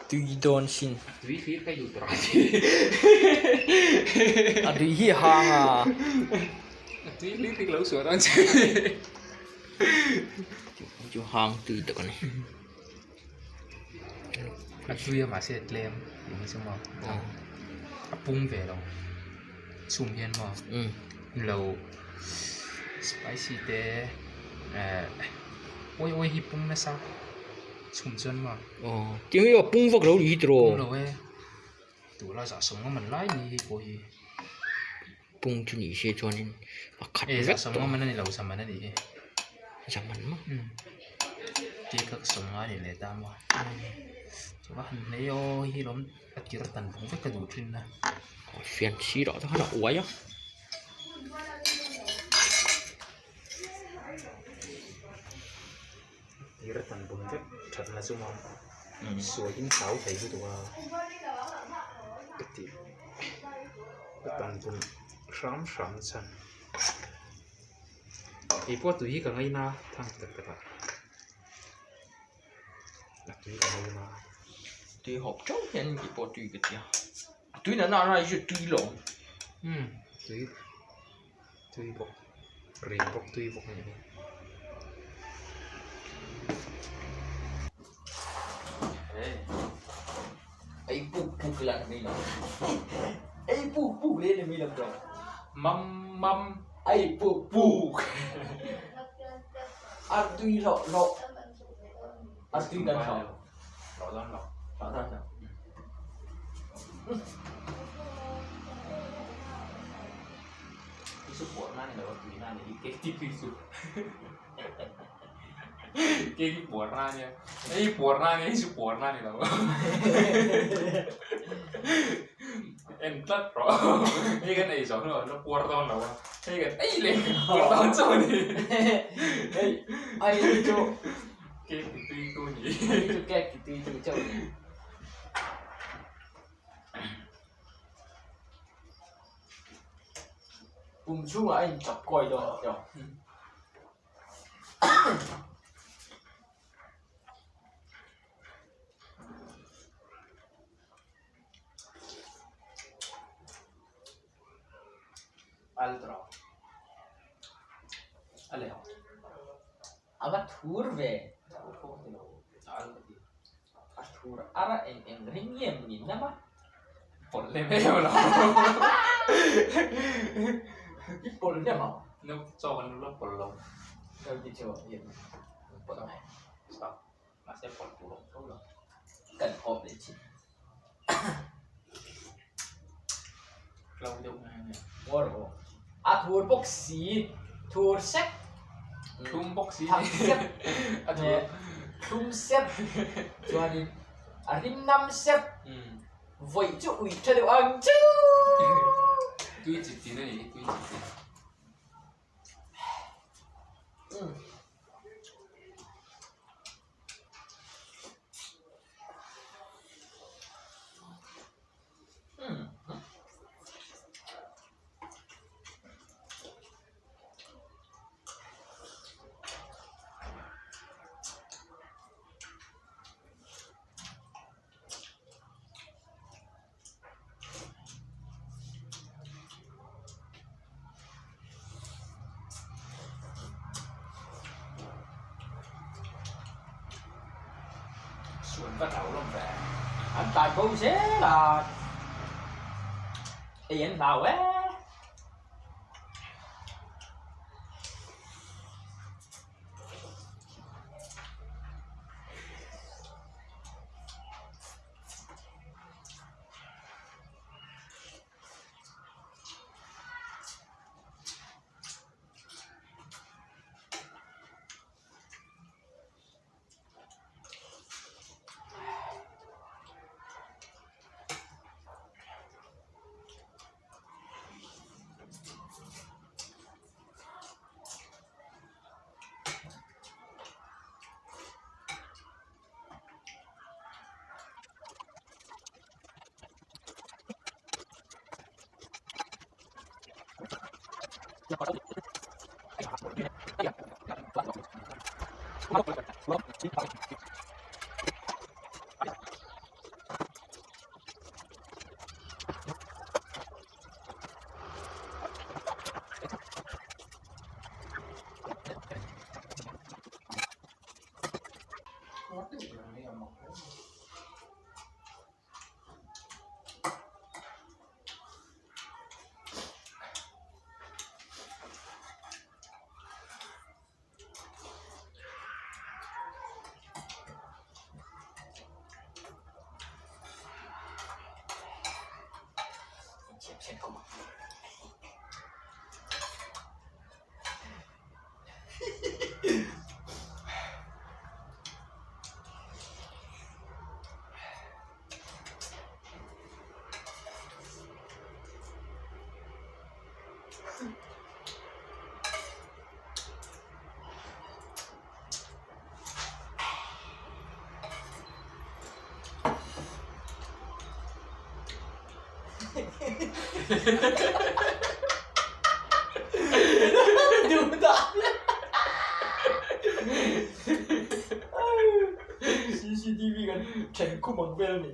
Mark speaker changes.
Speaker 1: Tui dawn sin.
Speaker 2: A tui hlir ka duh tur a ti.
Speaker 1: A tui hi a hang a.
Speaker 2: A tui hlir hi ka lo suah dawn che.
Speaker 1: Chu hang tui tak a ni.
Speaker 2: A tui a mahse a tlem tih hi chu maw a pung ve lo chhum hian maw lo spicy te eh uai uai hi pung nasa chhum chuan maw
Speaker 1: Tiang hi a pung vak lo ni tiraw?
Speaker 2: Pung lo e tula zah sawm ngam an lai ni hei pawh hi.
Speaker 1: Pung chu ni se chuanin a khat
Speaker 2: vek tawh.
Speaker 1: Zah sawm
Speaker 2: ngam an ni lo zaman a nih hi.
Speaker 1: Zaman maw?
Speaker 2: Cake ka sawm ngai ni leh ta maw? Chuan a han hlei aw hi lawm a kir tan bawk vek ka duh thin a.
Speaker 1: Fian sirah te khan a uai a.
Speaker 2: Kir tan bawk vek thatna chu maw? Suahin hlau thei lutuk a ka tih ka tan bawk hram hram chhan. Kei pawh tui hi ka ngaina thang tak tak a a tui ka ngaina
Speaker 1: tui hawp teuh hian kei pawh tui ka tia tui na na na hi chu tui lo
Speaker 2: umm tui tui bawk rim bawk tui bawk a ni
Speaker 1: ei puk puk la ni lo ei puk puk le ni mi lo
Speaker 2: mam mam
Speaker 1: Ei puk puk a tui hlawh hlawh a tui kan hlawh
Speaker 2: hlawh dawn lo
Speaker 1: hlawh dawn lo
Speaker 2: I su puar na ni lo a tui na ni hi cake tih tui su cake hi puar na ania hei puar na ania hei chu puar na ni lo En tlat rawh hei kan ei zawh hnuah an la puar dawn lo a hei kan ei leh kan puar dawn chauh a ni
Speaker 1: hei ai chu
Speaker 2: cake ti tui tu ni
Speaker 1: hei chu cake ti tui tu chauh a ni pum chhungah a inchap kawi dawn tawh.
Speaker 2: Altro a leh ang.
Speaker 1: A va thur ve. A thur ara eng eng ring nge maw ni nam a?
Speaker 2: Pawlh lem em lo.
Speaker 1: I pawlh lem ang.
Speaker 2: Naute chaw kan la pawlh lo.
Speaker 1: Naute chaw hian pawlh ang.
Speaker 2: Stop. Mahse pawlh tur awm tho lo.
Speaker 1: Kan hawp leh chin.
Speaker 2: Hlo deuh nge nge.
Speaker 1: War aw. A thur bawk si, thur sek.
Speaker 2: Thlum bawk si.
Speaker 1: Thak sep.
Speaker 2: A thur.
Speaker 1: Thlum sep. Chuanin a rim nam sep. Vawi chu ui tha deuh ang chu.
Speaker 2: Tui chi tin a ni, tui chi tin. Suan va hlau lawm ve.
Speaker 1: An tlai bo zel a, ei an hlau e. Duh dah. CCTV kan then khum ang vel a ni.